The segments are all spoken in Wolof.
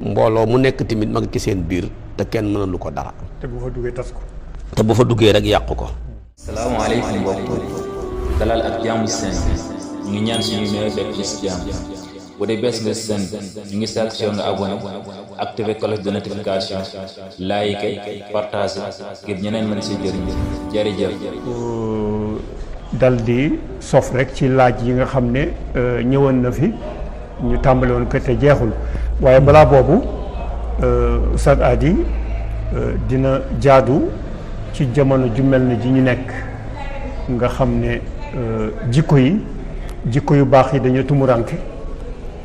mbooloo mu nekk tamit ma ngi ci seen biir te kenn mënalu ko dara. te bu fa duggee tas ko. te bu fa duggee rek yàqu ko. salaamaaleykum mbokk dalal ak jàmm seen ñu ngi ñaan suñu meilleur fekk ci jàmm bu dee bees nga seen ñu ngi sàkk si nga abonné activé cloche de notification like partage ngir ñeneen mën si jëriñ jërëjëf. dal di sof rek ci laaj yi nga xam ne ñëwoon na fi ñu tàmbale woon ko te jeexul waaye balaa boobu Oustaz Hady dina jaadu ci jamono ju mel ni ji ñu nekk nga xam ne jikko yu baax yi dañu tumuranke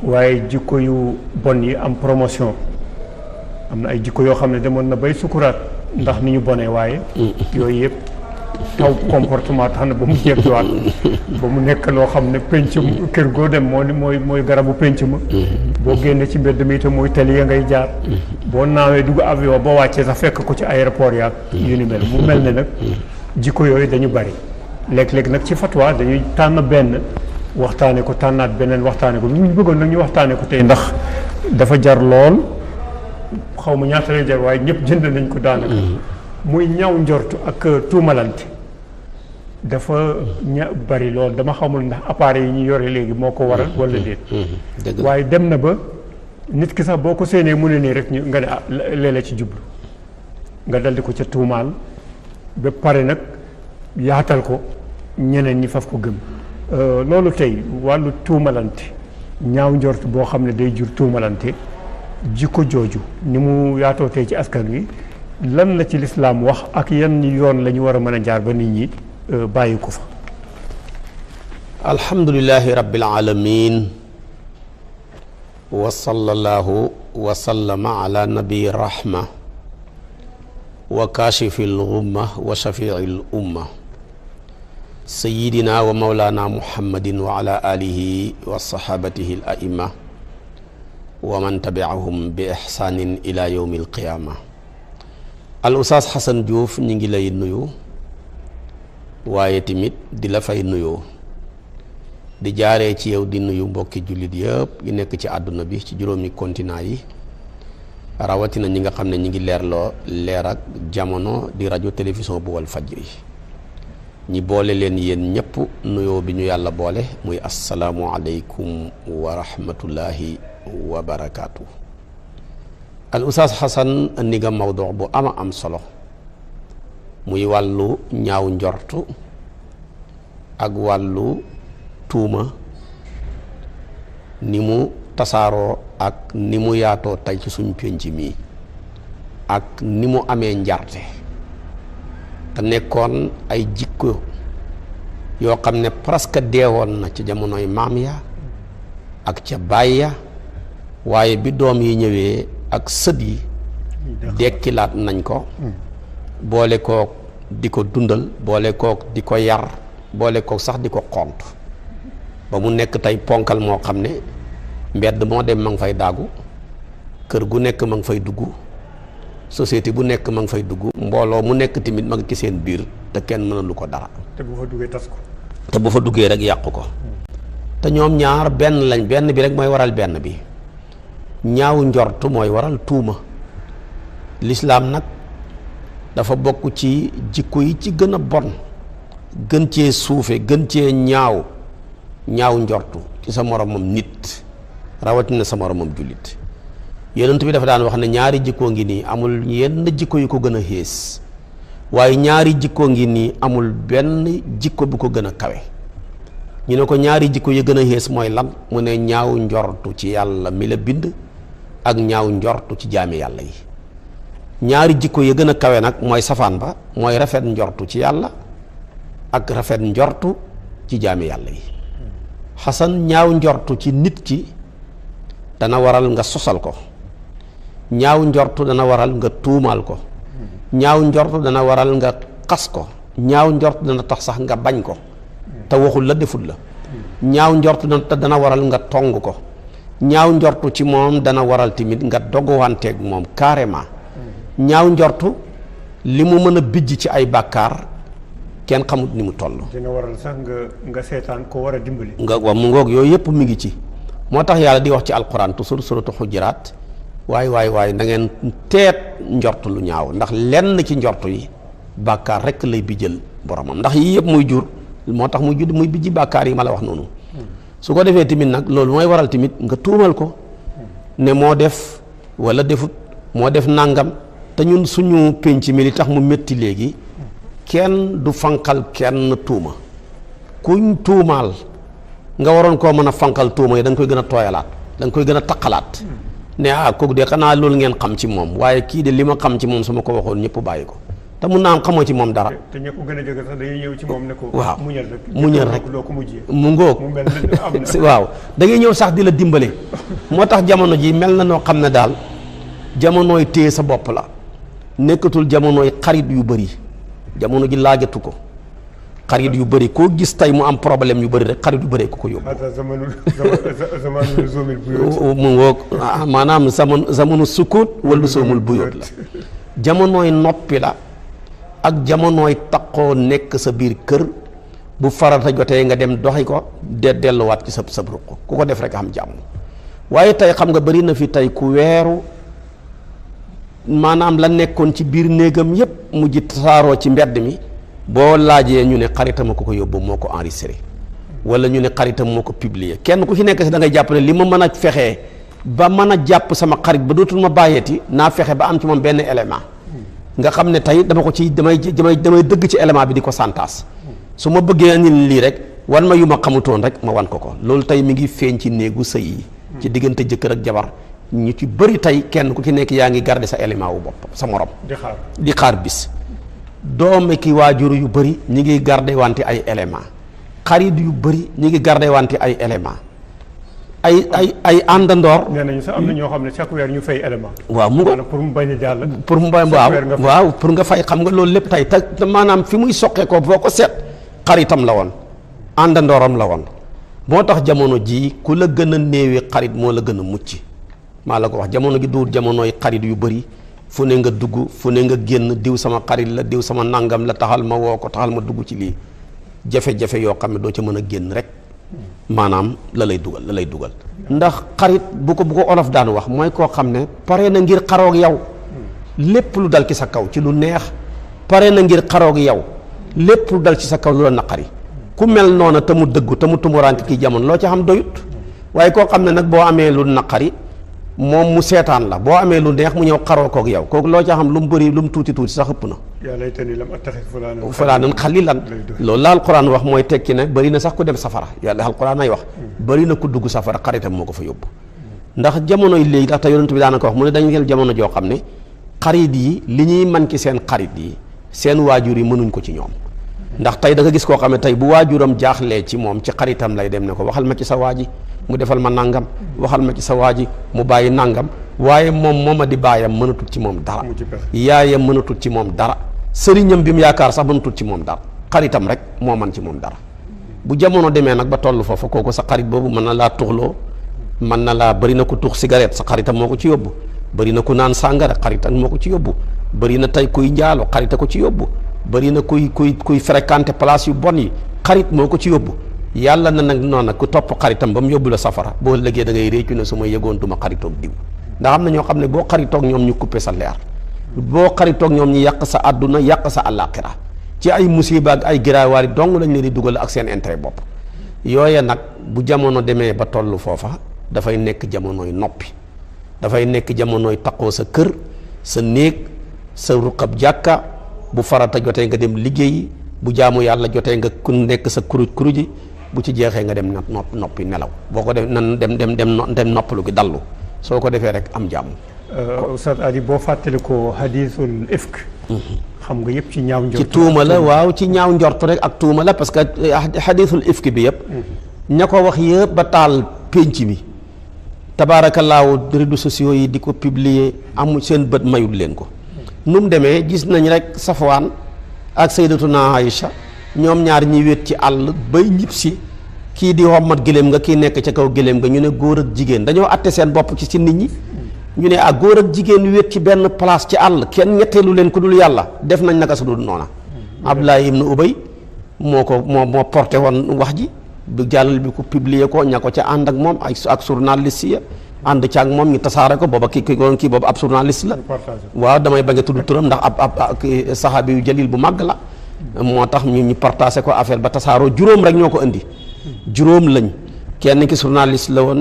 waaye jikko yu bon yi am promotion. am na ay jikko yoo xam ne demoon na bay sukuraat ndax ni ñu bonee waaye yooyu yëpp taw comportement tax na ba mu jekkiwaat ba mu nekk loo xam ne penc kër goo dem mooy garabu penc ma boo génnee ci mbedd mi itam mooy tali ya ngay jaar boo naawee dugg avion boo wàccee sax fekk ko ci aéroport yaag yu ni mel mu mel ne nag jikko yooyu dañu bari léeg-léeg nag ci fatwa dañuy tànn benn waxtaane ko tànnaat beneen waxtaane ko lu ñu bëggoon nag ñu waxtaane ko tey ndax dafa jar lool xaw ma ñaata lay jar waaye ñëpp jënd nañ ko daanaka muy ñaaw njortu ak tuumalante dafa bari lool dama xamul ndax appareil yi ñu yore léegi moo ko waral wala déet waaye dem na ba nit ki sax boo ko séenee mu ne nii rek ñu nga ne ah léeg-léeg ci jublu nga daldi ko ca tuumaal ba pare nag yaatal ko ñeneen ñi faf ko gëm loolu tey wàllu tuumalante ñaaw njort boo xam ne day jur tuumalante jikko jooju ni mu yaatoo tey ci askan wi lan la ci lislaam wax ak yan yoon la ñu war a mën a jaar ba nit ñi bàyyi ko fa. alhamdulillahi rabbil alamin wa sallallahu wa sallama ala nabii rahma wa kaashifil ghumma wa shafiil umma sayyidina wa mawlana muhammadin wa ala alihi wa sahabatihi al a'imma wa man tabi'ahum bi ihsanin ila yawmi al qiyama al Oustaz Assane Diouf ñi ngi lay nuyu waaye tamit di la fay nuyoo di jaaree ci yow di nuyu mbokki jullit yëpp yi nekk ci àdduna bi ci juróomi continent yi rawatina ñi nga xam ne ñi ngi leer ak jamono di rajo télévision bu Walfadjri ñi boole leen yéen ñëpp nuyoo bi ñu yàlla boole muy asalaamu aleykum wa rahmatullahi wa barakaatu. al Oustaz Assane andi nga mawduu bu ama am solo muy wàllu ñaaw njortu ak wàllu tuuma ni mu tasaaroo ak ni mu yaatoo tey ci suñ pénc mi ak ni mu amee njarte te nekkoon ay jikko yoo xam ne presque deewoon na ci jamonoy maam ya ak ca baay ya waaye bi doom yi ñëwee ak sët yi dekkilaat nañ ko boole kook di ko dundal boole kook di ko yar boole kook sax di ko xont ba mu nekk tey ponkal moo xam ne mbedd moo dem ma ngi fay daagu kër gu nekk ma ngi fay dugg société bu nekk ma ngi fay dugg mbooloo mu nekk tamit ma ngi ci seen biir te kenn mënalu ko dara. te bu fa duggee tas ko. te bu fa duggee rek yàqu ko. te ñoom ñaar benn lañ benn bi rek mooy waral benn bi ñaaw njort mooy waral tuuma lislaam nag dafa bokk ci jikko yi ci gën a bon gën cee suufe gën cee ñaaw njortu ci sa moromam nit rawatina sa moromam jullit yonent bi dafa daan wax ne ñaari jikkoo ngi nii amul yenn jikko yu ko gën a xées waaye ñaari jikkoo ngi nii amul benn jikko bu ko gën a kawe ñu ne ko ñaari jikko yu gën a xées mooy lan mu ne ñaaw njortu ci yàlla mi la bind ak ñaaw njortu ci jaami yàlla yi ñaari jikko yu gën a kawe nag mooy safaan ba mooy rafet njortu ci yàlla ak rafet njortu ci jaami yàlla yi xasan ñaaw njortu ci nit ki dana waral nga sosal ko ñaaw njortu dana waral nga tuumaal ko ñaaw njortu dana waral nga xas ko ñaaw njortu dana tax sax nga bañ ko te waxul la deful la ñaaw njortu dana waral nga tong ko ñaaw njortu ci moom dana waral tamit nga doguwanteeg moom carrément ñaaw njortu li mu mën a bijj ci ay bàkkaar kenn xamut ni mu toll. dina waral sax nga seetaan ko war a dimbali. nga mu ngoog yooyu yëpp mi ngi ci moo tax yàlla di wax ci alquran toujours suratu xujuraat waay da ngeen teet njort lu ñaaw ndax lenn ci njort yi bàkkaar rek lay bijjal boromam ndax yii yëpp muy jur moo tax muy bijji bàkkaar yi ma la wax noonu su ko defee tamit nag loolu mooy waral tamit nga tuumal ko ne moo def wala defut moo def nàngam te ñun suñu pénc mi li tax mu métti léegi kenn du fanqal kenn tuuma kuñ tuumaal nga waroon koo mën a fanqal tuuma yi da nga koy gën a tooyalaat da nga koy gën a taqalaat ne kooku de xanaa loolu ngeen xam ci moom waaye kii de li ma xam ci moom su ma ko waxoon ñëpp bàyyi ko te mun naa am xamoo ci moom dara. te ña ko gën a jóge sax dañuy ñëw ci moom ne ko. waaw muñal rek loo ko mujjee mu ngóog waaw da ngay ñëw sax di la dimbale moo tax jamono ji mel na noo xam ne daal jamonooy téye sa bopp la nekkatul jamonooy xarit yu bëri jamono ji laajatu ko xarit yu bëri koo gis tey mu am problème yu bëri rek xarit yu bëri ko yóbbu. mu ngoog maanaam zamanu sukut wala soomul buyóot la jamonooy noppi la ak jamonooy taqoo nekk sa biir kër bu farata jotee nga dem doxi ko delluwaat ci sa ruq ku ko def rek am jàmm waaye tey xam nga bëri na fi tey ku weeru maanaam la nekkoon ci biir néegam yépp mujj tasaaroo ci mbedd mi boo laajee ñu ne xaritam ko yóbbu moo ko enregistré wala ñu ne xaritam moo ko publier kenn ku ci nekk si da ngay jàpp ne li ma mën a fexee ba mën a jàpp sama xarit ba dootul ma bàyyeeti naa fexe ba am ci moom benn élément nga xam ne tey dama ko ci damay dëgg ci élément bi di ko santaas su ma bëggee andil lii rek wan ma yu ma xamutoon rek ma wan ko loolu tey mi ngi feeñ ci néegu sëy yi ci diggante jëkkër ak jabar ñu ci bëri tey kenn ku ci nekk yaa ngi garder sa élément wu bopp sa morom di xaar bis doome ki waajur yu bëri ñi ngi garder wante ay élément xarit yu bëri ñi ngi garder wante ay élément ay àndandoor. nee nañu sax am na ñoo xam ne chaque weer ñu fay élément. waaw mu pour mu bañ a jàll. pour mu bañ waaw pour nga fay xam nga loolu lépp tey te maanaam fi muy soqee ko boo ko seet xaritam la woon àndandooram la woon moo tax jamono jii ku la gën a néewee xarit moo la gën a mucc maa la ko wax jamono gi duur jamonooy xarit yu bëri fu ne nga dugg fu ne nga génn diw sama xarit la diw sama nangam la taxal ma woo ko taxal ma dugg ci lii jafe-jafe yoo xam ne doo ca mën a génn rek maanaam la lay dugal ndax xarit bu ko olof daan wax mooy koo xam ne pare na ngir xaroog yow lépp lu dal ci sa kaw ci lu neex pare na ngir xaroog yow lépp lu dal ci sa kaw lu la naqari ku mel noona te mu dëggu te mu tumuraanke kii jamono loo ci xam doyut waaye koo xam ne nag boo amee lu naqari moom mu seetaan la boo amee lu neex mu ñëw xaroo koog yow kooku loo ca xam lu mu bëri lu mu tuuti sax ëpp na fulaanan xalilan loolu la alquran wax mooy tekki ne bëri na sax ku dem safara yàlla alquran ay wax bëri na ku dugg safara xaritam moo ko fa yóbbu ndax jamono yi léegi ndax te yonent bi daanaka wax mu ne dañu jël jamono joo xam ne xarit yi li ñuy man ci seen xarit yi seen waajur yi mënuñ ko ci ñoom ndax tey da nga gis koo xam ne tey bu waajuram jaaxlee ci moom ci xaritam lay dem ne ko waxal ma ci sa waaji mu defal ma nangam waxal ma ci sa waaji mu bàyyi nangam waaye mooma di baayam mënatul ci moom dara yaayam mënatul ci moom dara sëriñam bi mu yaakaar sax mënatul ci moom dara xaritam rek moo man ci moom dara bu jamono demee nag ba toll foofu kooku sa xarit boobu mën na laa tuxloo mën na laa bëri na ko tux cigarette sa xaritam moo ko ci yóbbu bëri na ku naan sàngara xaritam moo ko ci yóbbu bëri na tey kuy njaalo xarita ko ci yóbbu bëri na kuy fréquenter place yu bon yi xarit moo ko ci yóbbu yàlla na nag noonu nag ku topp xaritam ba mu yóbbu la safara boo lëggee da ngay réccu ne su ma yëgoon duma xaritoog diw ndax am na ñoo xam ne boo xaritoog ñoom ñu coupé sa leer boo xaritoog ñoom ñu yàq sa àdduna yàq sa àllaaxira ci ay musiba ak ay giraawaari dong lañ leen di dugal ak seen intérêt bopp yooye nag bu jamono demee ba toll foofa dafay nekk jamonooy noppi dafay nekk jamonooy taqoo sa kër sa néeg sa ruqab jàkka bu farata jotee nga dem liggéeyi bu jaamu yàlla jotee nga ku nekk sa kuruji bu ci jeexee nga dem noppi nelaw boo ko def nan dem noppalu gi dallu soo ko defee rek am jàmm. Oustaz Ali boo fàttali ko hadisul ifk xam nga yëpp ci ñaaw njort ci tuuma la waaw ci ñaaw njort rek ak tuuma la parce que hadisul ifk bi yëpp ña ko wax yëpp ba taal pénc mi tabaarakallaahu réseaux sociaux yi di ko publier amu seen bët mayul leen ko nu mu demee gis nañ rek Safwaan ak sayyidatuna Aïcha ñoom ñaar ñi wét ci àll bay ñib si kii di wommat gëléem nga kii nekk ca kaw gëléem nga ñu ne góor ak jigéen dañoo atte seen bopp ci nit ñi ñu ne ak góor ak jigéen wét ci benn place ci àll kenn ñetteelu leen ku dul yàlla def nañ naka su dul noona Abdullah ibn Ubay moo porté woon wax ji bu jàllal bi ko publier ko ña ko ca ànd ak moom ak journaliste ya ànd caag moom ñu tasaare ko booba kii boobu ab journaliste la waaw damay bañ a tudd turam ndax ab saxaabi yu jalil bu màgg la moo tax ñu partagé ko affaire ba tasaaroo juróom rek ñoo ko indi juróom lañ kenn ki journaliste la woon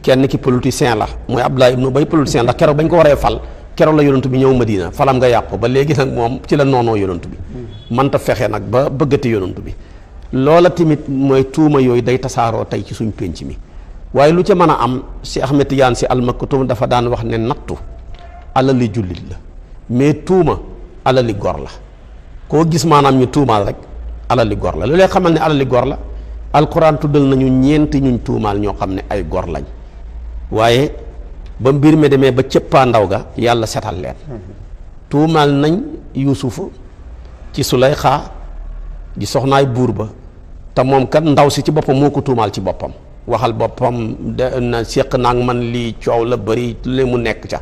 kenn ki politicien la mooy Abdullah ibnu Ubay politicien ndax keroog bañ ko waree fal keroog la yonantu bi ñëw Madina falam nga yàqu ba léegi nag moom ci la noonoo yonantu bi mënta fexe nag ba bëggati yonantu bi loola tamit mooy tuuma yooyu day tasaaroo tey ci suñ pénc mi waaye lu ca mën a am si Ahmed Tidiane si Al-Maktoum dafa daan wax ne nattu alali jullit la mais tuuma alali gor la koo gis maanaam ñu tuumaal rek alali gor la lu lay xamal ne alali gor la alquran tuddal nañu ñeenti ñuñ tuumaal ñoo xam ne ay gor lañ waaye ba mbir mi demee ba cëppaa ndaw ga yàlla setal leen tuumaal nañ yuusufu ci Sulayxa di soxnaay buur ba te moom kat ndaw si ci boppam moo ko tuumaal ci boppam waxal boppam de na séq naag man lii coow la bëri le mu nekk ca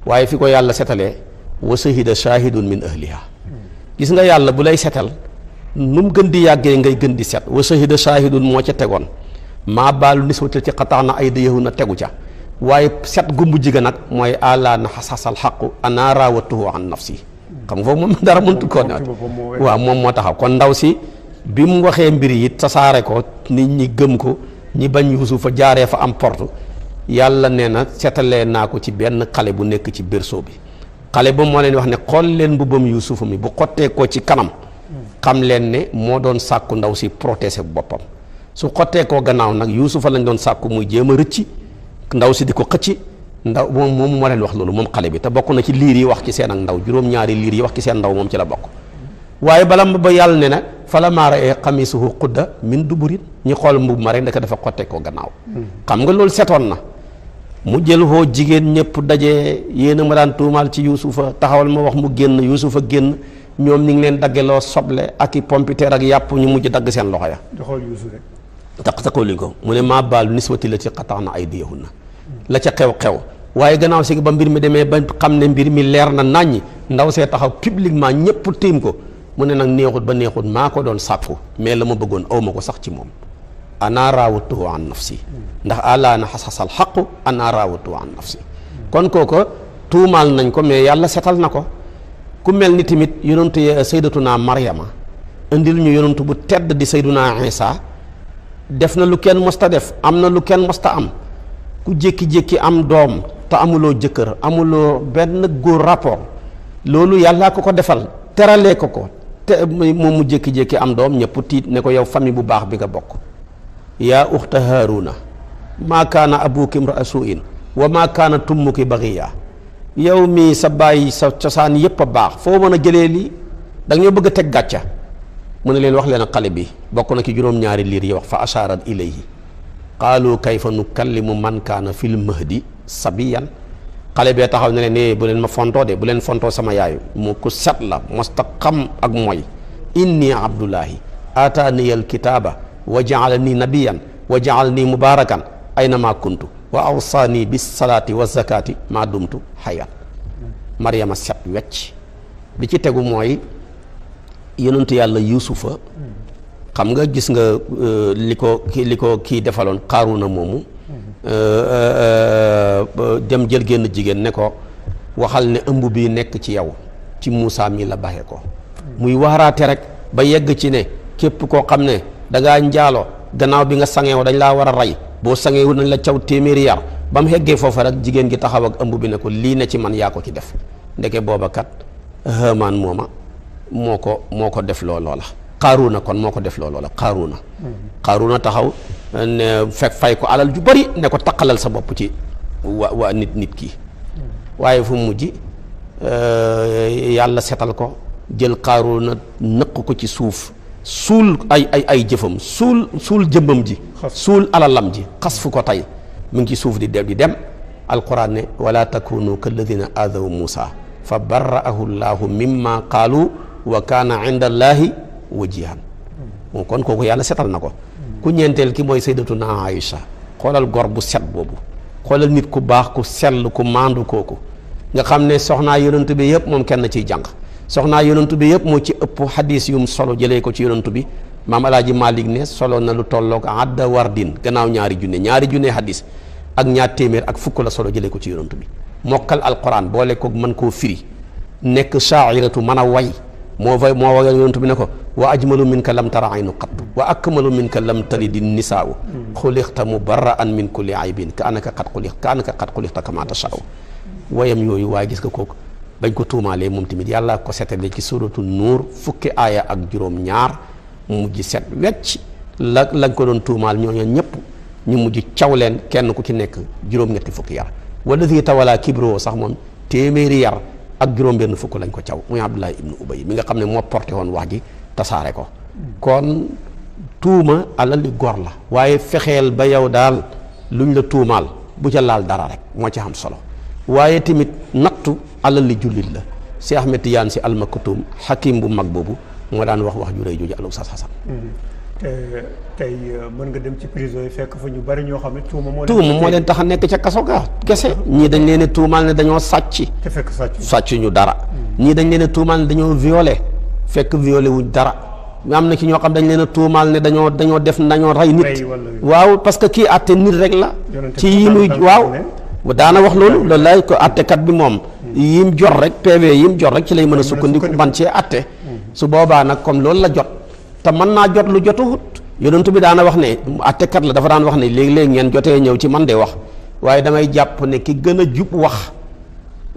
waaye fi ko yàlla setalee wa shahida shahidun min ahliha gis nga yàlla bu lay setal nu mu gën di yàggee ngay gën di set wa shahida shahidun moo ca tegoon maa baalu niswatil ci xataana ay dayahu na tegu ca waaye set gu mujj ga nag mooy àlaa na xasasal xaqu ana raawatuhu an nafsi xam nga foofu moom dara mëntu ko ne waaw moom moo taxaw kon ndaw si bi mu waxee mbir yi tasaare ko nit ñi gëm ko ñi bañ Yuusufa jaaree fa am porte yàlla nee na setalee naa ko ci benn xale bu nekk ci berceau bi xale ba moo leen wax ne xool leen mbubbam Yuusufa mi bu xottee ko ci kanam xam leen ne moo doon sàkku ndaw si protéger boppam su xottee koo gannaaw nag Yuusufa lañ doon sàkku muy jéem a rëcci ndaw si di ko xëcci ndaw moom moo leen wax loolu moom xale bi te bokk na ci liir yi wax ci seen ak ndaw juróom-ñaari liir yi wax ci seen ndaw moom ci la bokk waaye bala ba yàlla ne na fala maara ee xamisuhu qudda min duburin ñi xool mbub ma rek ndeke dafa xotte ko gannaaw xam nga loolu setoon na mu jël hoo jigéen ñëpp daje yéen a ma daan tuumaal ci Yuusufa taxawal ma wax mu génn Yuusufa génn ñoom ñu ngi leen daggeloo soble ak i pompiteer ak yàpp ñu mujj dagg seen loxo ya taxoo liñ ko mu ne maa baalu niswati la ci xataana ay diyahunna la ca xew-xew waaye gannaaw si ba mbir mi demee ba xam ne mbir mi leer na naññi ndaw see taxaw publiquement ñëpp tiim ko mu ne nag neexut ba neexut maa ko doon sàkku mais la ma bëggoon aw ma ko sax ci moom ana raawatuhu an nafsi ndax àlaa na xasasal xaqu ana raawatuhu an nafsi kon kooko tuumaal nañ ko mais yàlla setal na ko ku mel ni tamit yonentu sayyidatuna Maryama indil ñu yonentu bu tedd di sayyiduna Isa def na lu kenn mosta def am na lu kenn mosta am ku jékki-jékki am doom te amuloo jëkkër amuloo benn góor rapport loolu yàllaa ko defal teralee ko te moom mu jékki-jékki am doom ñëpp tiit ne ko yow famille bu baax bi nga bokk yaa uxta haaruna maa kaana abuki imra'a su'in wa maa kaana tummuki baghiya yow mii sa bàyyi sa cosaan yépp a baax foo mën a jëlee lii da nga ñoo bëgg a teg gàcca mu ne leen wax leen xale bi bokk na ki juróom-ñaari liir yi wax fa asharat ilayhi qaalu kayfa nukallimu man kaana fil mahdi sabiyan xale bee taxaw ne leen bu leen ma fontoo de bu leen fontoo sama yaayu mu ku set la mosta xam ak mooy inni abdullahi ataaniya alkitaaba wa jaalani nabiyan wa jaalani mubarakan aynama kuntu wa awsaani bis salaati wa zakati maa dumtu xayat Maryama set wecc bi ci tegu mooy yonentu yàlla Yuusufa xam nga gis nga li ko kii defaloon Qaaruuna moomu dem jël génn jigéen ne ko waxal ne ëmb bi nekk ci yow ci Muusaa mi la baxe ko muy waaraate rek ba yegg ci ne képp koo xam ne da ngaa njaaloo gannaaw bi nga sangeew dañ laa war a rey boo sangeewu nañ la caw téeméeri yar ba mu heggee foofa rek jigéen gi taxaw ak ëmb bi ne ko lii ne ci man yaa ko ci def ndeke booba kat Haamaan mooma moo ko def looloo la Qaaruuna kon moo ko def looloo la Qaaruuna taxaw ne fekk fay ko alal ju bari ne ko taqalal sa bopp ci waa nit kii waaye fu mujj yàlla setal ko jël Qaaruuna nëq ko ci suuf suul ay jëfam suul jëmbam ji suul alalam ji xas fu ko tey mu ngi ci suuf di dem alquran ne wala takunu kalladina aadaw Muusa fa barra'ahu llahu mimma qaalu wa kaana inda allahi wajihan moom kon kooku yàlla setal na ko ku ñeenteel ki mooy sayyidatuna Aïcha xoolal gor bu set boobu xoolal nit ku baax ku sell ku maandu kooku nga xam ne soxnaa yonent bi yëpp moom kenn ciy jàng soxnaa yonent bi yëpp moo ci ëpp xadis yum solo jëlee ko ci yonent bi maam alaaji Malik ne solo na lu tolloog adda wardin gannaaw ñaari junne xadis ak ñaar téeméer ak fukk la solo jëlee ko ci yonent bi mokkal alquran boole ko mën koo firi nekk sha'iratu mën a way moo way yonent bi ne ko wa ajmalu minka lam tara aynu qattu wa akmalu minka lam talidi nisaa'u xuliqta mubarra'an min kulli aybin ka annaka qad xuliqta kama tashaa'u wayam yooyu waaye gis nga kooku bañ ko tuumaalee moom tamit yàlla ko setale ci suratu nuur fukki aaya ak juróom ñaar mu mujj set wecc lañ ko doon tuumaal ñooñu ñëpp ñu mujj caw leen kenn ku ci nekk juróom-ñetti fukki yar wallazi tawala kibro sax moom téeméeri yar ak juróom-benn fukk lañ ko caw muy Abdullah ibnu Ubay mi nga xam ne moo porté woon wax ji tasaare ko kon tuuma alal li gor la waaye fexeel ba yow daal luñ la tuumaal bu ca laal dara rek moo ci am solo waaye tamit nattu alal li jullit la si Ahmed Tidiane si almaktum hakim bu mag boobu moo daan wax ju rëy jooju al Oustaz Assane tey mën nga dem ci prison yi fekk fa ñu bari ñoo xam ne tuuma moo leen tax a nekk ca kaso ga kese ñii dañ leen tuumaal ne dañoo sàcc te fekk sàcc ñu dara ñii dañ leen tuumaal ne dañoo violé fekk violé wuñ dara am na ci ñoo xam dañ leen tuumaal ne dañoo def dañoo rey nit waaw parce que kii àtte nit rek la ci yi muy waaw daana wax loolu lay ko àttekat bi moom yim jot rek PV yim jot rek ci lay mën a sukkandiku man cee àtte su boobaa nag comme loolu la jot te mën naa jot lu jotuwut yonent bi daana wax ne àttekat la dafa daan wax ne léegi-léegi ngeen jotee ñëw ci man de wax waaye damay jàpp ne ki gën a jub wax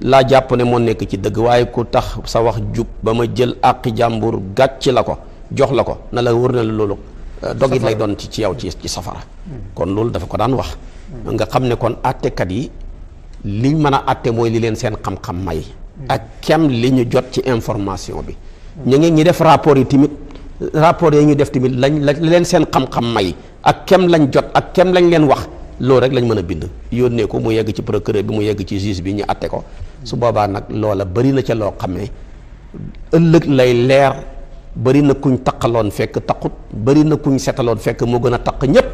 laa jàpp ne moo nekk ci dëgg waaye ku tax sa wax jub ba ma jël àqi jàmbur gàcc la ko jox la ko na la wër na la loolu dogit lay doon ci yow ci safara kon loolu dafa ko daan wax nga xam ne kon àttekat yi liñ mën a àtte mooy li leen seen xam-xam may ak kem li ñu jot ci information bi ñu ngi ñi def rapport yi tamit rapport yi ñu def tamit lañ leen seen xam-xam may ak kem lañ jot ak kem lañ leen wax loolu rek lañ mën a bind yónnee ko mu yegg ci procureur bi mu yegg ci juge bi ñu àtte ko su boobaa nag loola bëri na ca loo xam ne ëllëg lay leer bëri na kuñ taqaloon fekk taqut bëri na kuñ setaloon fekk moo gën a taq ñépp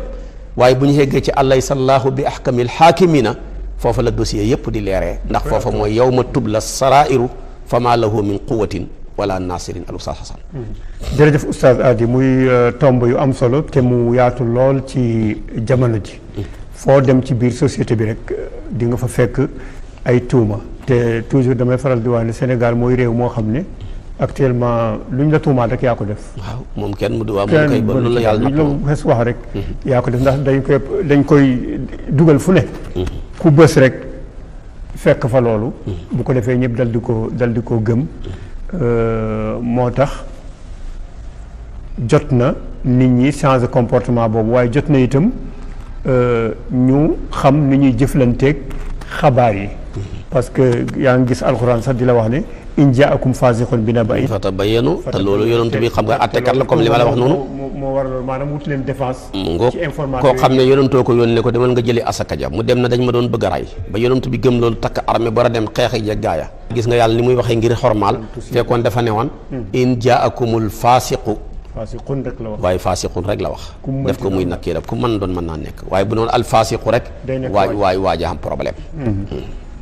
waaye bu ñu yeggee ci alaysa allahu bi ahkamil haakimina foofa la dossier yëpp di leeree ndax foofa mooy yawma tubla sarairu fama lahu min quwatin wala nasirin al Oustaz Assane jërëjëf Oustaz Hady muy tomb yu am solo te mu yaatu lool ci jamono ji foo dem ci biir société bi rek di nga fa fekk ay tuuma te toujours damay faral di wax ne Sénégal mooy réew moo xam ne actuellement luñ la tuumaal rek yaa ko def waaw moom kenn mu di waaw moom kay ba loolu la yàlla luñ la xes wax rek yaa ko def ndax dañ koy dugal fu ne ku bës rek fekk fa loolu bu ko defee ñëpp dal di ko gëm moo tax jot na nit ñi changer comportement boobu waaye jot na itam ñu xam ni ñuy jëflanteeg xabaar yi parce que yaa ngi gis alxuraan sax di la wax ne in jaakum faasiqun bi naba'in fatabayyanu te loolu yonent bi xam nga àttekat la comme li ma la wax noonu moo war loolu maanaam wuti leen défense ci information koo xam ne yonentoo ko yónnee ko demal nga jëli asaka ja mu dem na dañ ma doon bëgg a ray ba yonent bi gëm loolu takk armée bara dem xeexi ja gaaya gis nga yàlla ni muy waxee ngir xormaal fekkoon dafa ne woon in jaakumul faasiqu faasiqun rek la wax waaye faasiqun rek la wax def ko muy nakkee rek ku mën doon mën naa nekk waaye bu noonu al faasiqu rek waaja am problème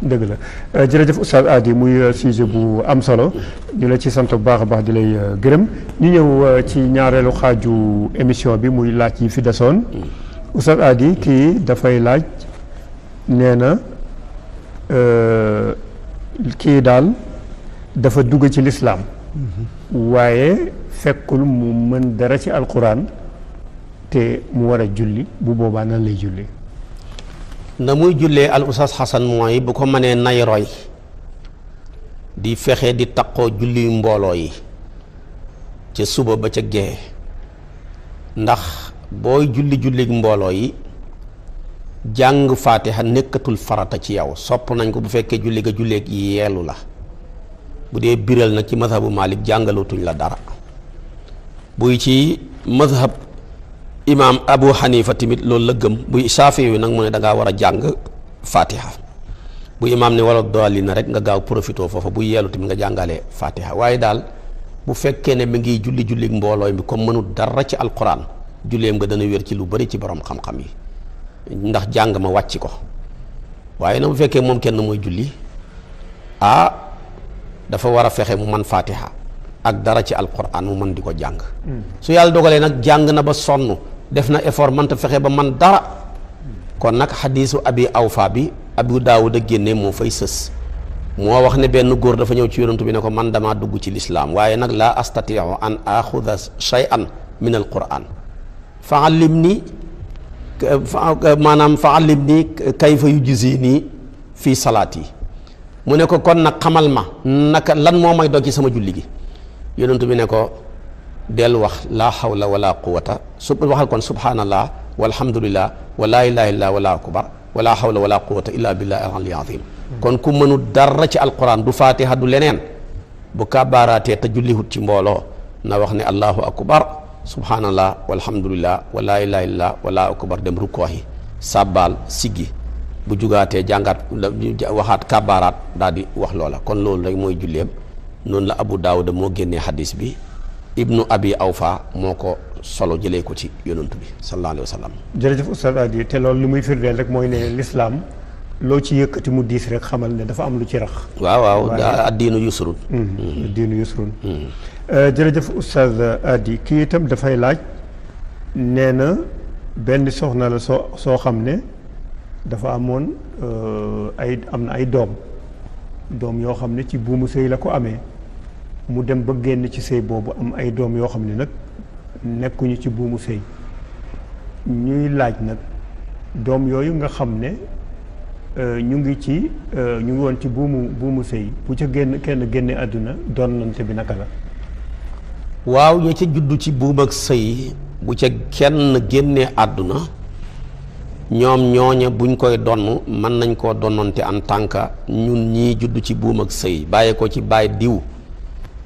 dëgg la jërëjëf Oustaz Hady muy sujet bu am solo ñu la ci sant bu baax a baax di lay gërëm ñu ñëw ci ñaareelu xaaju émission bi muy laaj yi fi desoon Oustaz Hady kii dafay laaj nee na kii daal dafa dugg ci lislaam waaye fekkul mu mën dara ci alquran te mu war a julli bu boobaa nan lay julli na muy jullee al Oustaz Assane mooy bu ko mënee nay roy di fexe di taqoo julli mbooloo yi ca suba ba ca gee ndax booy julli mbooloo yi jàng faatiha nekkatul farata ci yow sopp nañ ko bu fekkee julli ga julleeg yeelu la bu dee biral nag ci mazhabu Malik jàngalootuñ la dara buy ci mazhab imaam Abu Hanifa tamit loolu la gëm buy Saafi yu nag mu ne da ngaa war a jàng fatiha bu imaam ne wala dooli na rek nga gaaw profité foofa bu yeelu tamit nga jàngalee fatiha waaye daal bu fekkee ne mi ngi julli mboolooy mi comme mënul dara ci alquran julleem nga dana wér ci lu bari ci borom xam-xam yi ndax jàng ma wàcc ko waaye na bu fekkee moom kenn mooy julli dafa war a fexe mu man fatiha ak dara ci alquran mu mën di ko jàng su yàlla dogalee nag jàng na ba sonn def na effort mënta fexe ba man dara kon nag xadiisu abi awfa bi abu daawuda génne moo fay sës moo wax ne benn góor dafa ñëw ci yonantu bi ne ko man damaa dugg ci lislaam waaye nag laa astatiu an axuda shay'an min al quran fa allim ni kayfa yujzini fii salaat yi mu ne ko kon nag xamal ma naka lan moo may dog ci sama julli gi yonantu bi ne ko del wax laa hawla wala quwata waxal kon subhanallah walhamdulillah wa laa ilaha illa wala akbar wala hawla wala quwata illa billahi al-ali azim kon ku mënu dara ci alquran du fatiha du leneen bu kàbbaaraatee te jullihut ci mbooloo na wax ne allahu akbar subhanallah walhamdulillah wa laa ilaha illa wala akbar dem rukkoohi sàbbaal siggi bu jugaatee jàngaat waxaat kàbbaaraat daal di wax loola kon loolu rek mooy julleem noonu la Abu Daawuda moo génnee hadis bi ibnu abi awfa moo ko solo jëlee ko ci yonantu bi sallallahu alayhi wa sallam. jërëjëf Oustaz Hady te loolu li muy firndeel rek mooy ne lislaam loo ci yëkkati mu diis rek xamal ne dafa am lu ci rax. waaw addiinu yusrun. addiinu yusrun. jërëjëf Oustaz Hady kii itam dafay laaj nee na benn soxna la soo xam ne dafa amoon am na ay doom yoo xam ne ci buumu sëy la ko amee mu dem ba génn ci sëy boobu am ay doom yoo xam ne nag nekkuñu ci buumu sëy ñuy laaj nag doom yooyu nga xam ne ñu ngi woon ci buumu sëy bu ca kenn génne àdduna doonante bi naka la. waaw ña ca juddu ci buum ak sëy bu ca kenn génnee àdduna ñoom ñooña buñ koy donn mën nañ koo donnante en tant que ñun ñii juddu ci buum ak sëy bàyyee ko ci baay diw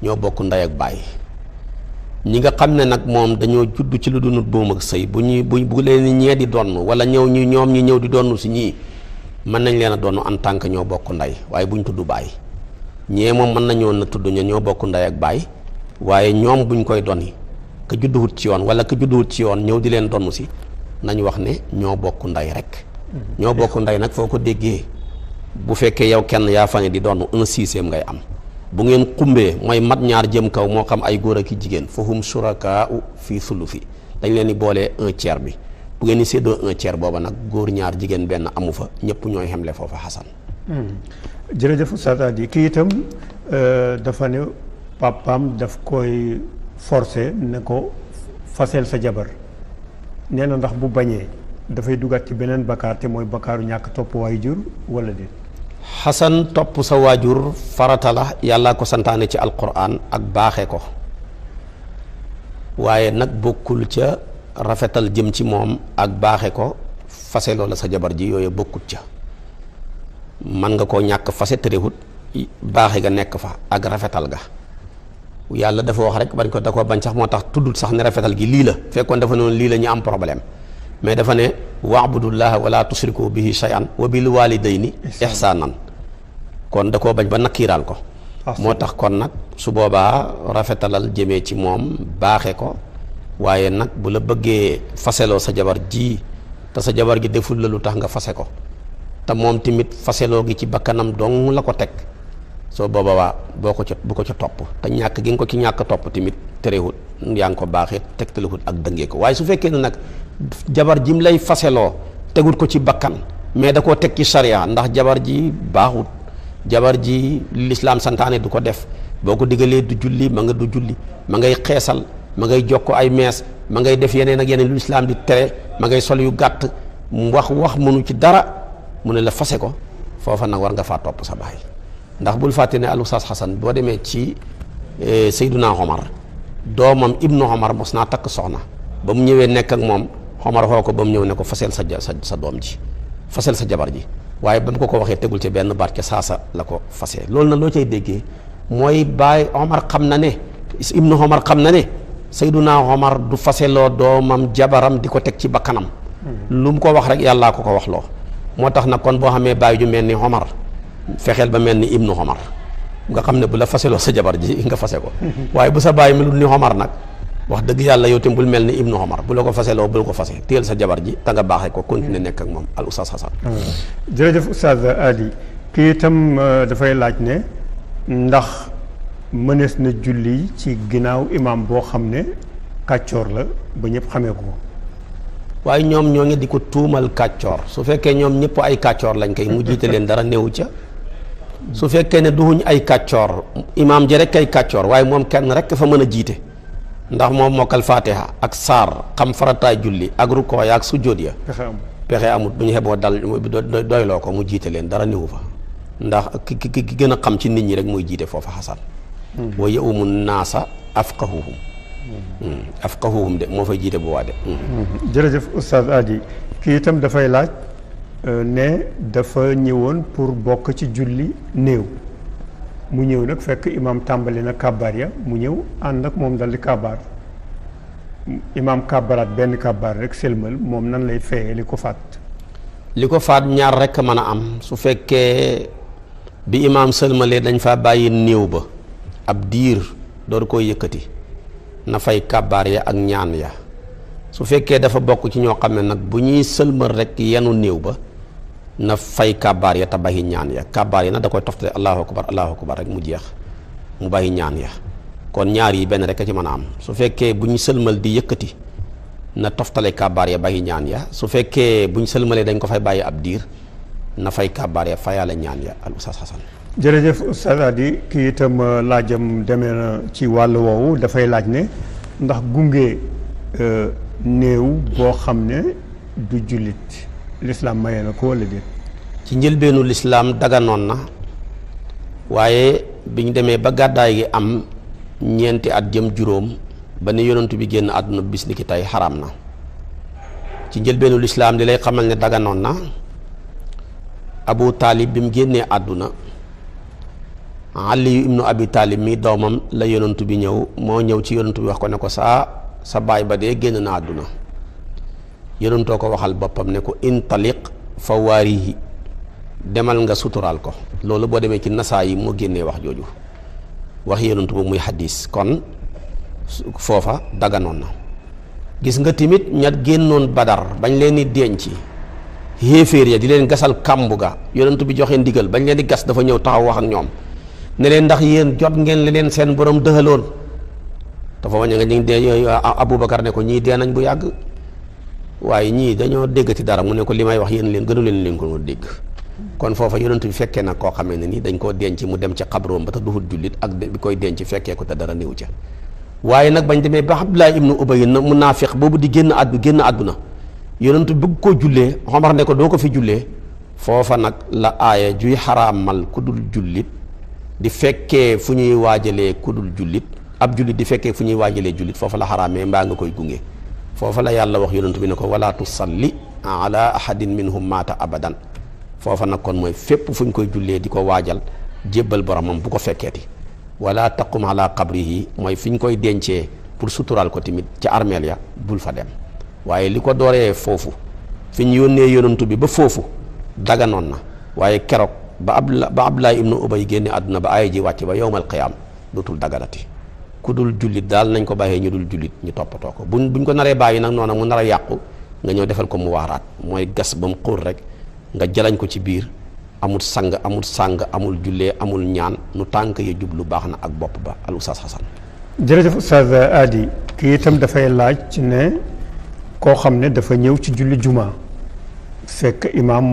ñoo bokk ndey ak baay ñi nga xam ne nag moom dañoo juddu ci lu dunut buum ak sëy bu leen ñee di donn wala ñoom ñi ñëw di donn si ñii mën nañ leen a donn en tant que ñoo bokk ndey waaye buñ tudd baay ñee moom mën nañoo na tudd ñoo bokk ndey ak baay waaye ñoom buñ koy doni ka judduwut ci yoon wala ka judduwut ci yoon ñëw di leen donn si nañ wax ne ñoo bokk ndey rek ñoo bokk ndey nag foo ko déggee bu fekkee yow kenn yaa fa ne di donn 1/6 ngay am bu ngeen xumbee mooy mat ñaar jëm kaw moo xam ay góor ak i jigéen fahum shurakaa'u fii sulusi dañ leen di boolee 1/3 bi bu ngeen di séddoo 1/3 booba nag góor ñaar jigéen benn amu fa ñëpp ñooy xemle foofa xasan. jërëjëf Oustaz Hady kii itam dafa ne papaam daf koy forcer ne ko fasel sa jabar nee na ndax bu bañee dafay dugaat ci beneen bakkaar te mooy bakkaaru ñàkk topp waajur wala déet. xasan topp sa waajur farata la yàlla ko santaane ci alquran ak baaxe ko waaye nag bokkul ca rafetal jëm ci moom ak baaxe ko fase loola sa jabar ji yooyu bokkut ca man nga koo ñàkk fase terewut baaxe ga nekk fa ak rafetal ga yàlla dafa wax rek bañ ko da ko bañ sax moo tax tuddut sax ne rafetal gi lii la fekkoon dafa noonu lii la ñu am problème mais dafa ne wa'budullaha wala tusriku bihi shay'an wa bil walidayni ihsanan kon da koo bañ ba nakkiiraal ko moo tax kon nag su boobaa rafetalal jëmee ci moom baaxe ko waaye nag bu la bëggee faseloo sa jabar ji te sa jabar gi deful la lu tax nga fase ko te moom tamit faseloo gi ci bakkanam dong la ko teg soo booba waa bu ko ca topp te ñàkk gi nga ko ci ñàkk topp tamit terewut yaa ngi ko baaxee tegtalihut ak dëngee ko waaye su fekkee ne nag jabar jim lay faseloo tegut ko ci bakkan mais da koo teg ci charia ndax jabar ji baaxut jabar ji lislaam santaane du ko def boo ko digalee du julli ma nga du julli ma ngay xeesal ma ngay jokko ay mees ma ngay def yeneen ak yeneen lu lislaam di tere ma ngay sol yu gàtt wax mënu ci dara mu ne la fase ko foofa nag war nga faa topp sa baay ndax bul fàtte ne al Oustaz Xasan boo demee ci Seyduna Omar doomam Ibnu Omar mos naa takk soxna ba mu ñëwee nekk ak moom Omar xoo ko ba mu ñëw ne ko fasel sa doom ji fasel sa jabar ji waaye ba mu ko waxee tegul ci benn baat ca saasa la ko fase loolu na loo cay déggee mooy baay Omar xam na ne Ibnu Omar xam na ne Seyduna Omar du faseloo doomam jabaram di ko teg ci bakkanam lu mu ko wax rek yàllaa ko wax loo moo tax nag kon boo xamee baay ju mel ni Omar fexeel ba mel ni Ibnu Omar nga xam ne bu la faseloo sa jabar ji nga fase ko waaye bu sa baay melul ni Omar nag wax dëgg yàlla yow tam bul mel ni Ibnu Omar bu la ko faseloo bul ko fase téyel sa jabar ji te nga baaxee ko continuer nekk ak moom al Oustaz Xasan. jërëjëf Oustaz Hady kii itam dafay laaj ne ndax mënees na julli ci ginnaaw imaam boo xam ne kàccoor la ba ñëpp xamee ko. waaye ñoom ñoo ngi di ko tuumal kàccoor su fekkee ñoom ñëpp ay kàccoor lañ koy mu jiite leen dara néew ca su fekkee ne duhuñ ay kàccoor imaam ji rek ay kàccoor waaye moom kenn rek fa mën a jiite ndax moom mokkal fatiha ak saar xam farataay julli ak rukkoo ya ak sujjóot ya pexe amut bu ñu xeboo dal doyloo ko mu jiite leen dara néew fa ndax ki gën a xam ci nit ñi rek muy jiite foofa xasan wa ya'umu naasa afqahuhum de moo fay jiite bu waa de jërëjëf Oustaz Hady kii itam dafay laaj ne dafa ñëwoon pour bokk ci julli néew mu ñëw nag fekk imaam tàmbali na kàbbaar ya mu ñëw ànd ak moom dal di kàbbaar imaam kàbbaraat benn kàbbaar rek sëlmal moom nan lay fayee li ko faat ñaar rek mën a am su fekkee bi imaam sëlmalee dañ fa bàyyi néew ba ab diir door koy yëkkati na fay kàbbaar ya ak ñaan ya su fekkee dafa bokk ci ñoo xam ne nag bu ñuy sëlmal rek yenu néew ba na fay kàbbaar ya te bàyyi ñaan ya kàbbaar ya nag da koy toftale allahu akbar rek mu jeex mu bàyyi ñaan ya kon ñaar yi benn rek a ci mën a am su fekkee bu ñu sëlmal di yëkkati na toftale kàbbaar ya bàyyi ñaan ya su fekkee bu ñu sëlmalee dañ ko fay bàyyi ab diir na fay kàbbaar ya fayaale ñaan ya al Oustaz Hasan. jërëjëf Oustaz Hady kii itam laajam demee na ci wàll woowu dafay laaj ne ndax gunge néew boo xam ne du jullit lislaam mayee na ko wala déet. ci njëlbeenu lislaam daganoon na waaye biñ demee ba gàddaay gi am ñeenti at jëm juróom ba ni yonent bi génn àdduna bis ni ki tey xaraam na ci njëlbeenu lislaam li lay xamal ne daganoon na Abu Taalib bi mu génnee àdduna Ali ibnu Abi Taalib mi doomam la yonent bi moo ñëw ci yonent bi wax ko ne ko sa baay ba dee génn na àdduna yonentoo ko waxal boppam ne ko intaliq fa waarihi demal nga suturaal ko loolu boo demee ci nasaa yi moo génnee wax jooju wax yonent bu muy xaddiis kon foofa daganoon na gis nga timit ña génnoon Badar bañ leen di denc xéeféer ya di leen gasal kàmbu ga yonent bi joxe ndigal bañ leen di gas dafa ñëw taxaw wax ak ñoom ne leen ndax yéen jot ngeen li leen seen borom dëxaloon dafa waññe nga ñu dee Aboubacar ne ko ñii dee nañ bu yàgg waaye ñii dañoo déggati dara mu ne ko li may wax yéen leen gënu leen ko dégg kon foofa yonent bi fekkee nag koo xamee ne ni dañ koo denc mu dem ci xabroom ba te duhut jullit ak bi koy denc fekkee ko te dara néew ca waaye nag bañ demee ba Abdullah ibnu Ubay na munaafiq boobu di génn àdduna yonent bi bëgg koo jullee Omar ne ko doo ko fi jullee foofa nag la aaya juy xaraamal ku dul jullit di fekkee fu ñuy waajalee ku dul jullit ab jullit di fekkee fu ñuy waajalee jullit foofa la xaraamee mbaa nga koy gunge foofa la yàlla wax yonent bi ne ko wala tusalli ala ahadin minhum maata abadan foofa nag kon mooy fépp fu ñu koy jullee di ko waajal jébbal boromam bu ko fekkeeti wala taqum ala qabrihi mooy fi ñu koy dencee pour suturaal ko tamit ca armeel ya bul fa dem waaye li ko dooree foofu fi ñu yónnee yonantu bi ba foofu daganoon na waaye keroog ba Abdullah ibnu Ubay génne àdduna ba aaya ji wàcc ba yowmal qiyaam dootul daganati ku dul jullit daal nañ ko bàyyee ñu dul jullit ñu toppatoo ko buñ ko naree bàyyi nag noonu mu nar a yàqu nga ñëw defal ko mu waaraat mooy gas ba mu xóor rek nga jalañ ko ci biir amul sang amul jullee amul ñaan nu tànk ya jublu baax na ak bopp ba al Oustaz Hasan. jërëjëf Oustaz Hady kii itam dafay laaj ne koo xam ne dafa ñëw ci julli juma fekk imaam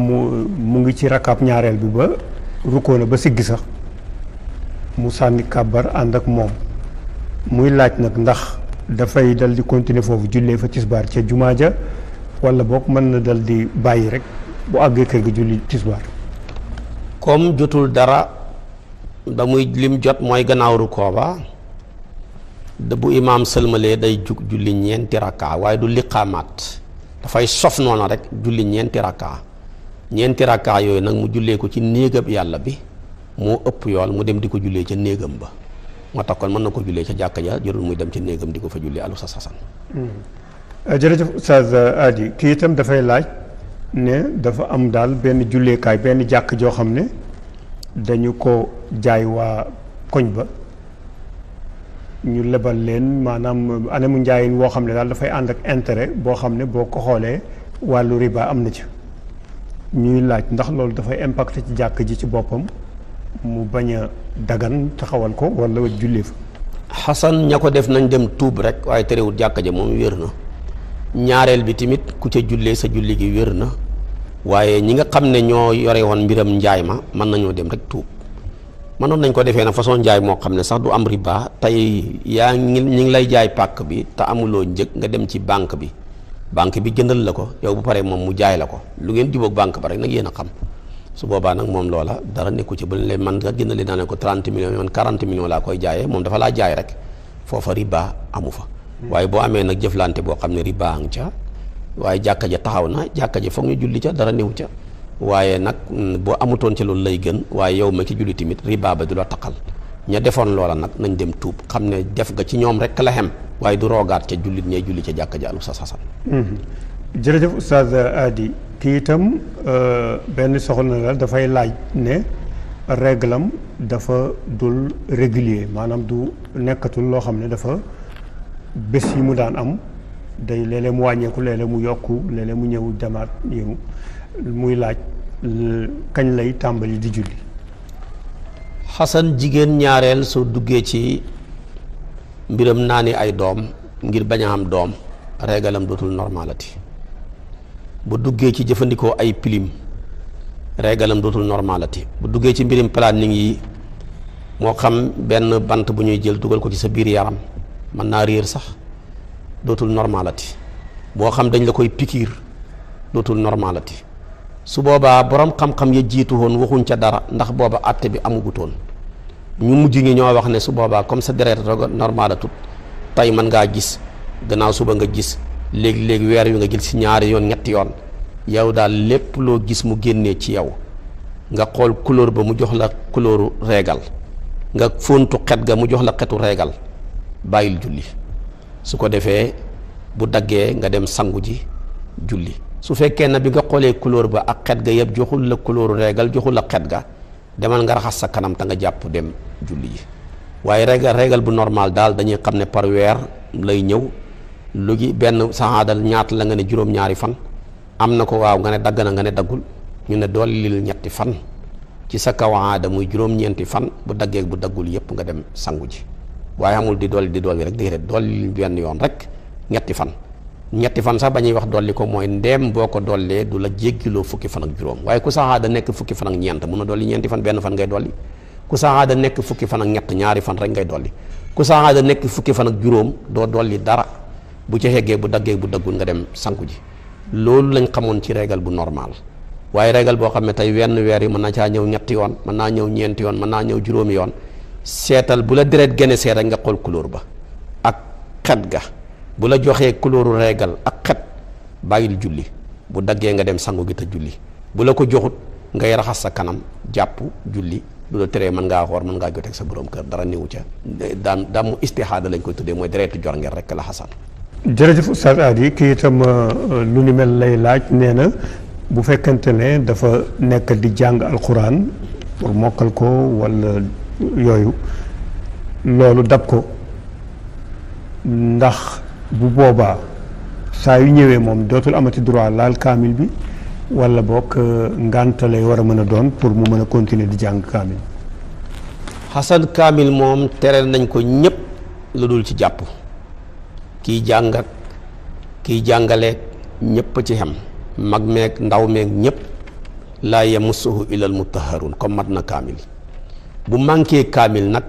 mu ngi ci rakab ñaareel bi ba rukkoo na ba siggi sax mu sànni kàbbar ànd ak moom muy laaj nag ndax dafay dal di continuer foofu jullee fa tisbaar ca jumaa ja wala boog mën na dal di bàyyi rek bu àggee kër gi julli tisbaar. comme jotul dara ba muy lim jot mooy gannaaw rukkoo ba bu imaam sëlmalee day jug julli ñeenti rakka waaye du liqaamaat dafay sof noona rek julli ñeenti rakka yooyu nag mu jullee ko ci néegam yàlla bi moo ëpp yool mu dem di ko jullee ca néegam ba moo tax kon mën na ko jullee ca jàkka ja jërul muy dem ca néegam di ko fa jullee al Oustaz Hasan. jërëjëf Oustaz Hady kii itam dafay laaj ne dafa am daal benn julleekaay benn jàkk joo xam ne dañu ko jaay waa koñ ba ñu lebal leen maanaam anamu njaayin woo xam ne daal dafay ànd ak intérêt boo xam ne boo ko xoolee wàllu riba am na ci ñuy laaj ndax loolu dafay impacté ci jàkk ji ci boppam mu bañ a dagan taxawal ko wala jullee fa. Xasan ña ko def nañ dem tuub rek waaye terewul jàkka ja moom wér na ñaareel bi tamit ku ca jullee sa julli gi wér na waaye ñi nga xam ne ñoo yore woon mbiram njaay ma mën nañoo dem rek tuub mënoon nañ ko defee na façon njaay moo xam ne sax du am riba tey yaa ñi ngi lay jaay pàkk bi te amuloo njëg nga dem ci banque bi jëndal la ko yow bu paree moom mu jaay la ko lu ngeen jubóog banque ba rek nag yéen a xam su boobaa nag moom loola dara nekku ci bu leen man nga jëndale naa ne ko 30 millions man 40 millions laa koy jaayee moom dafa laa jaay rek foofa riba amu fa waaye boo amee nag jëflante boo xam ne riba ang ca waaye jàkka ja taxaw na jàkka ja foog ñu julli ca dara néew ca waaye nag boo amutoon ca loolu lay gën waaye yow ma ci julli tamit riba ba du la taqal ña defoon loola nag nañ dem tuub xam ne def nga ci ñoom rek la xem waaye du roogaat ca jullit ñay julli ca jàkka ja alu sa sasan jërëjëf Oustaz Hady kii itam benn soxna la dafay laaj ne réglam dafa dul régulier maanaam du nekkatul loo xam ne dafa bés yi mu daan am day léeg-léeg mu wàññeeku léeg-léeg mu yokku léeg-léeg mu ñëw demaat yëngu muy laaj kañ lay tàmbali di julli. xasan jigéen ñaareel soo duggee ci mbiram naa ni ay doom ngir bañ a am doom régalam dootul normalati bu duggee ci jëfandikoo ay pilim régalam dootul normalati bu duggee ci mbirim planning yi moo xam benn bant bu ñuy jël dugal ko ci sa biir yaram mën naa réer sax dootul normalati boo xam dañ la koy pikiir dootul normalati su boobaa borom xam-xam ya jiitu woon waxuñ ca dara ndax booba àtte bi amugutoon ñu mujj ñi ñoo wax ne su boobaa comme sa deret normalatut tey mën ngaa gis gannaaw suba nga gis léegi weer wi nga jël si ñaari yoon ñetti yoon yow daal lépp loo gis mu génnee ci yow nga xool couleur ba mu jox la couleuru régal nga fóontu xet ga mu jox la xetu régal bàyyil julli su ko defee bu daggee nga dem sangu ji julli su fekkee na bi nga xoolee couleur ba ak xet ga yëpp joxul la couleuru régal joxul la xet ga demal nga raxas sa kanam te nga jàpp dem julli ji waaye régal bu normal daal dañuy xam ne par weer lay ñëw lu gi benn saxaadal ñaata la nga ne juróom-ñaari fan am na ko waaw nga ne dagg na nga ne daggul ñu ne dollil ñetti fan ci sa kaw aada muy juróom-ñeenti fan bu daggee bu daggul yëpp nga dem sangu ji waaye amul di dolli rek déedéet dolli benn yoon rek ñetti fan sax ba ñuy wax dolli ko mooy ndeem boo ko dollee du la jéggiloo fukki fan ak juróom waaye ku saxaada nekk fukki fan ak ñeent mun a dolli ñeenti fan benn fan ngay dolli ku saxaada nekk fukki fan ak ñett ñaari fan rek ngay dolli ku saxaada nekk fukki fan ak juróom doo dolli dara bu ci xeggee bu daggee bu daggul nga dem sangu ji loolu lañ xamoon ci régal bu normal waaye régal boo xam ne tey wenn weer yi mën na caa ñëw ñetti yoon mën naa ñëw ñeenti yoon mën naa ñëw juróomi yoon seetal bu la deret gene seet rek nga xool couleur ba ak xet ga bu la joxee couleuru régal ak xet bàyyil julli bu daggee nga dem sangu gi te julli bu la ko joxut ngay raxas sa kanam jàpp julli du la teree mën ngaa xoor mën ngaa joteeg sa borom kër dara néewu ca daam mu istihaada lañ koy tuddee mooy deretu jor ngeen rek la xasan. jërëjëf Oustaz Hady kii itam lu ni mel lay laaj nee na bu fekkente ne dafa nekk di jàng alxuraan pour mokkal ko wala yooyu loolu dab ko ndax bu boobaa saa yu ñëwee moom dootul amati droit laal kaamil bi wala boog ngànta lay war a mën a doon pour mu mën a continuer di jàng kaamil. xasan kaamil moom tere nañ ko ñëpp lu dul ci jàpp kiy jàng ak kiy jàngaleeg ñëpp ci xem mag meeg ndaw meeg ñëpp laa yamassuhu illal mutahharun comme mat na kaamil bu manqué kaamil nag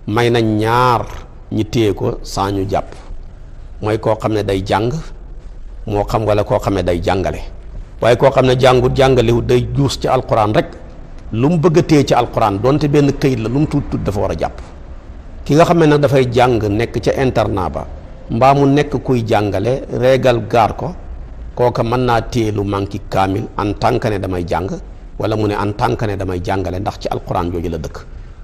may nañ ñaar ñi téye ko saa ñu jàpp mooy koo xam ne day jàng moo xam wala koo xam ne day jàngale waaye koo xam ne jàngalewut day juus ci alquran rek lu mu bëgg a téye ci alquran donte benn këyit la lu mu tuut dafa war a jàpp ki nga xam ne nag dafay jàng nekk ca internat ba mbaa mu nekk kuy jàngale régal gaar ko kooka mën naa téye lu manqué kaamil en tant que ne damay jàng wala mu ne en tant que ne damay jàngale ndax ci alquran jooju la dëkk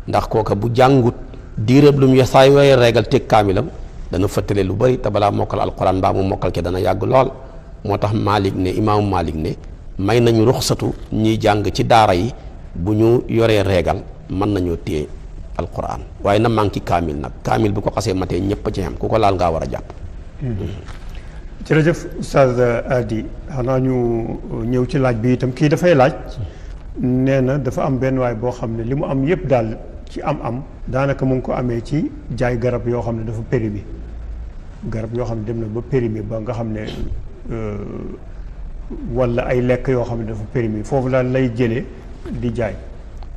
ndax kooka bu jàngut diirëb lu mu saa yooyee régal teg kaamilam dana fëttale lu bari te balaa mokkal alquran mbaa mu mokkal ke dana yàgg lool moo tax Malik ne imaamu Malik ne may nañu ruxsatu ñiy jàng ci daara yi bu ñu yoree régal mën nañoo téye alquran waaye na manqué kaamil nag kaamil bu ko xasee matee ñëpp a ci xam ku ko laal ngaa war a jàpp. jërëjëf Oustaz Hady xanaa ñu ñëw ci laaj bi itam kii dafay laaj nee na dafa am benn waay boo xam ne li mu am yëpp daal ci am daanaka mu ngi ko amee ci jaay garab yoo xam ne dafa péri bi garab yoo xam ne dem na ba périmé ba nga xam ne wala ay lekk yoo xam ne dafa périmé foofu daal lay jëlee di jaay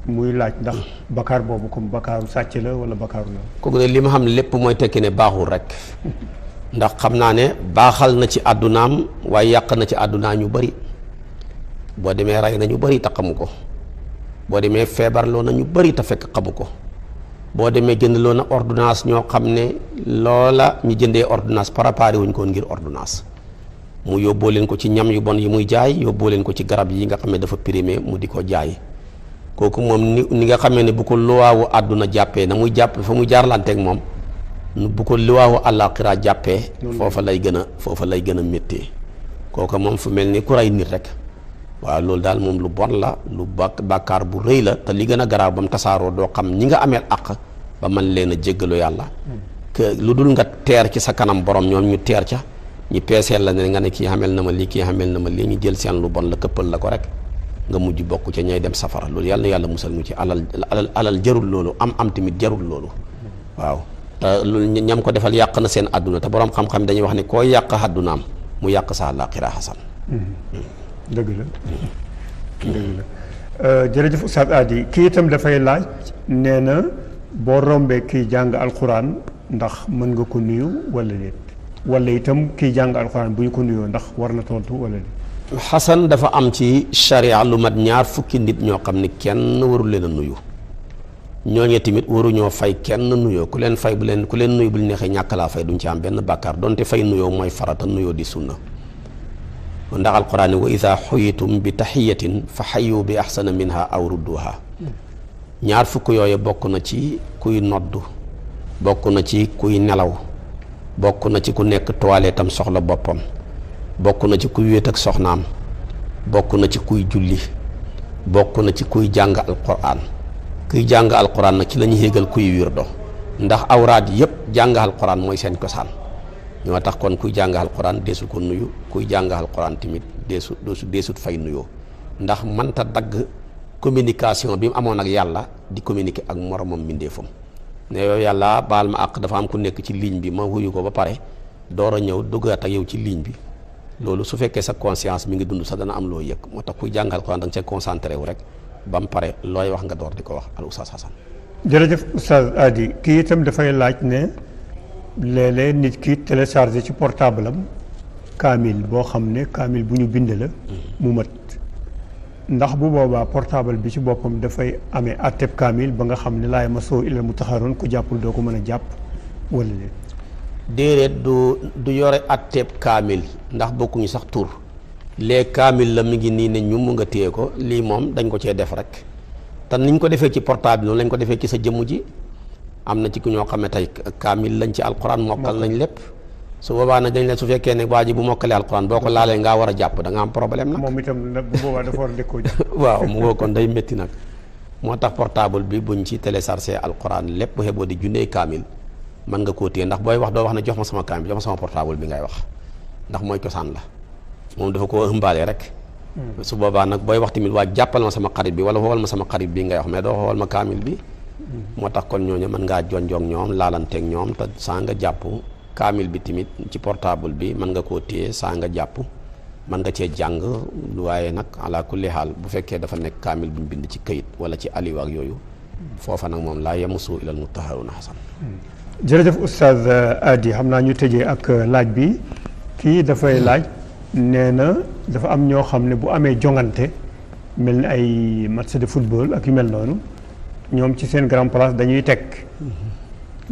muy laaj ndax bakkaar boobu comme bakkaaru sàcc la wala bakkaaru la. kooku ne li ma xam ne lépp mooy tekki ne baaxul rek ndax xam naa ne baaxal na ci àddunaam waaye yàq na ci àddunaa ñu bari boo demee rey na ñu bari te xamu ko boo demee feebarloo na ñu bari te fekk xamu ko boo demee jëndloo na ordonnance ñoo xam ne loola ñu jëndee ordonnance préparé wuñ ko ngir ordonnance mu yóbboo leen ko ci ñam yu bon yi muy jaay yóbboo leen ko ci garab yi nga xam ne dafa périmé mu di ko jaay kooku moom ni nga xamee ne bu ko luwaawu àdduna jàppee na muy jàpp fa muy jaarlanteeg moom bu ko luwaawu àllaaxira jàppee foofa lay gën a méttee kooku moom fu mel ni ku rey nit rek waaw loolu daal moom lu bon la lu bàkkaar bu rëy la te li gën a garaaw ba mu tasaaroo doo xam ñi nga ameel àq ba man leen a jéggalu yàlla que lu dul nga teer ci sa kanam borom ñoom ñu teer ca ñu peeseel la ne nga ne kii xamel na ma lii kii xamel na ma lii ñu jël seen lu bon la këppal la ko rek nga mujj bokk ca ñay dem safara loolu yàlla na yàlla musal ñu ci alal jarul loolu am tamit jarul loolu waaw te loolu ñam ko defal yàq na seen àdduna te borom xam-xam dañuy wax ne koo yàq àddunaam mu yàq sa àllaaxira xasan dëgg la jërëjëf Oustaz Hady kii itam dafay laaj nee na boo rombee kii jàng alxuraan ndax mën nga ko nuyu wala déet wala itam kii jàng alxuraan bu ñu ko nuyoo ndax war na tontu wala déet. xasan dafa am ci sharia lu mat 20 fukki nit ñoo xam ne kenn warul leen a nuyu ñooñu tamit waruñoo fay kenn nuyoo ku leen nuyu bu neexee ñàkk laa fay duñ ci am benn bàkkaar donte fay nuyoo mooy farata nuyoo di sunna ndax alquran ni wa ida xuyitum bi taxiyatin fa xayu bi axsana minha aw rudduha 20 fukk yooyu bokk na ci kuy noddu bokk na ci kuy nelaw bokk na ci ku nekk toilette am soxla boppam bokk na ci kuy wéet ak soxnaam bokk na ci kuy julli bokk na ci kuy jàng alquran kuy jàng alquran nag ci la ñu yéegal kuy wirdo ndax awraad yëpp jàng alquran mooy seen cosaan ñoo tax kon kuy jàng alquran deesu ko nuyu kuy jàng alquran tamit deesut fay nuyoo ndax mënta dagg communication bi mu amoon ak yàlla di communiquer ak moromam mbindeefam ne yow yàlla baal ma àq dafa am ku nekk ci ligne bi ma wuyu ko ba pare door a ñëw duggaat ak yow ci ligne bi loolu su fekkee sa conscience mi ngi dund sax dana am loo yëg moo tax kuy jàng alquran da nga cee concentré wu rek ba mu pare looy wax nga door di ko wax al Oustaz Hasan. jërëjëf Oustaz Hady kii itam dafay laaj ne léeg-léeg nit ki téléchargé ci portable am kaamil boo xam ne kaamil bu ñu bind la mu mat ndax bu boobaa portable bi ci boppam dafay amee atteb kaamil ba nga xam ne laay ma soo illa mu taxaroon ku jàppul doo ko mën a jàpp wala déedéet du yore atteb kaamil ndax bokkuñu sax tur lee kaamil la mi ngi nii ne ñu mu nga téye ko lii moom dañ ko cee def rek te niñ ko defee ci portable noonu lañ ko defee ci sa jëmm ji am na ci ku ñoo xam ne tey kaamil lañ ci alquran mokkal nañ lépp su boobaa nag dañ leen su fekkee ne waa ji bu mokkalee alquran boo ko laalee ngaa war a jàpp da nga am problème nag moom itam nag bu boobaa dafa war a dëkkoo jàpp waaw mu ngoo kon day métti nag moo tax portable bi buñ ci téléchargé alquran lépp bu xeboo di junnee kaamil mën nga koo téye ndax booy wax doo wax ne jox ma sama kaamil jox ma sama portable bi ngay wax ndax mooy cosaan la moom dafa ko ëmbaale rek su boobaa nag booy wax tamit waa jàppal ma sama xarit bi wala xool ma sama xarit bi ngay wax mais doo xool ma kaamil bi moo tax kon ñooñu mën ngaa jonjoog ñoom laalanteeg ñoom te saa nga jàpp kaamil bi tamit ci portable bi mën nga koo téye saa nga jàpp mën nga cee jàng waaye nag ala kulli xaal bu fekkee dafa nekk kaamil bu ñu bind ci këyit wala ci aliwa ak yooyu foofa nag moom laa yamusu ilal mutahharuna xasan. jërëjëf Oustaz Hady xam naa ñu tëjee ak laaj bi kii dafay laaj nee na dafa am ñoo xam ne bu amee jongante mel ni ay match de football ak yu mel noonu ñoom ci seen grand place dañuy teg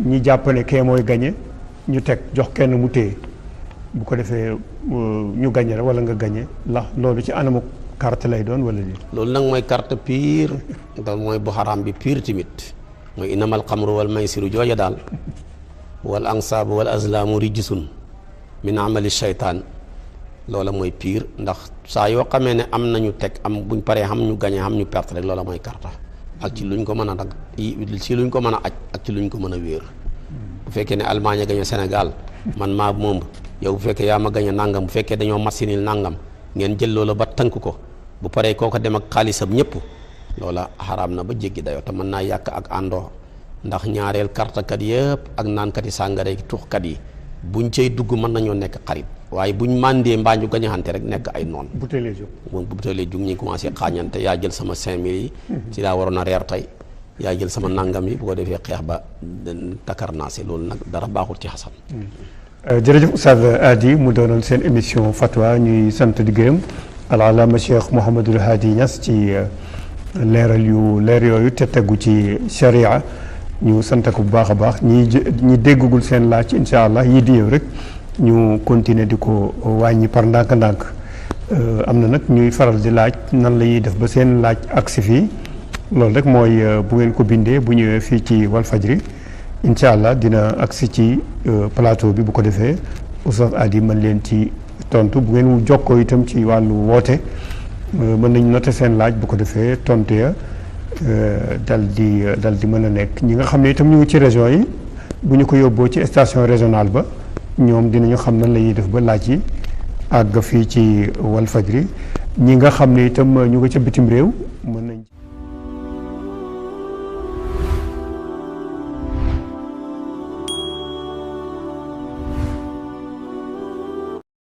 ñi jàpp ne kee mooy gañe ñu teg jox kenn mu téye bu ko defee ñu gañe la wala nga gañe la loolu ci anamu carte lay doon wala lii. loolu nag mooy carte pire daal mooy bu xaraam bi pire tamit mooy inamal xamru wal maysiru jooja daal wal ansaabu wal azlaamu rijsun min amali shaytaan loola mooy pire ndax saa yoo xamee ne am nañu teg am buñ paree xam ñu gañe xam ñu perte rek loola mooy carte ak ci luñ ko mën a nag ci luñ ko mën a aj ak ci luñ ko mën a wéer bu fekkee ne Allemagne gañe Sénégal man maa moom yow bu fekkee yaa ma gañe nangam bu fekkee dañoo masinil nangam ngeen jël loola ba tënk ko bu paree kooko dem ak xaalisam ñëpp loola xaraam na ba jéggi dayoo te mën naa yàq ak àndoo ndax ñaareel kartakat yëpp ak naankat yi sàngara yi tuxkat yi buñ cay dugg mën nañoo nekk xarit waaye buñ màndee mbaa ñu gañaxante rek nekk ay noon bu teelee jóg moom bu teelee jóg ñu commencé xaañante yaa jël sama 5000 yi ci laa waroon a reer tey yaa jël sama nangam yi bu ko defee xeex ba takarnaase loolu nag dara baaxul ci xasan. jërëjëf Oustaz Hady mu doonoon seen émission fatwa ñuy sant di gërëm al-allaama Cheikh Mouhamadul Hady Niass ci leeral yu leer yooyu te tegu ci sharia ñu sant ko bu baax a baax ñi déggagul seen laaj incha allah yii di yow rek ñu continuer di ko wàññi par ndànk-ndànk am na nag ñuy faral di laaj nan la ñuy def ba seen laaj agsi fii loolu rek mooy bu ngeen ko bindee bu ñëwee fii ci Walfadjri incha allah dina agsi ci plateau bi bu ko defee Oustaz Hady mën leen ci tontu bu ngeen jokkoo itam ci wàllu woote mën nañ noter seen laaj bu ko defee tontu ya dal di mën a nekk ñi nga xam ne itam ñu ngi ci région yi bu ñu ko yóbboo ci station régionale ba ñoom dinañu xam nan la ñuy def ba laaj yi àgg fii ci Walfadjri ñi nga xam ne itam ñu ngi ca bitim réew mën nañ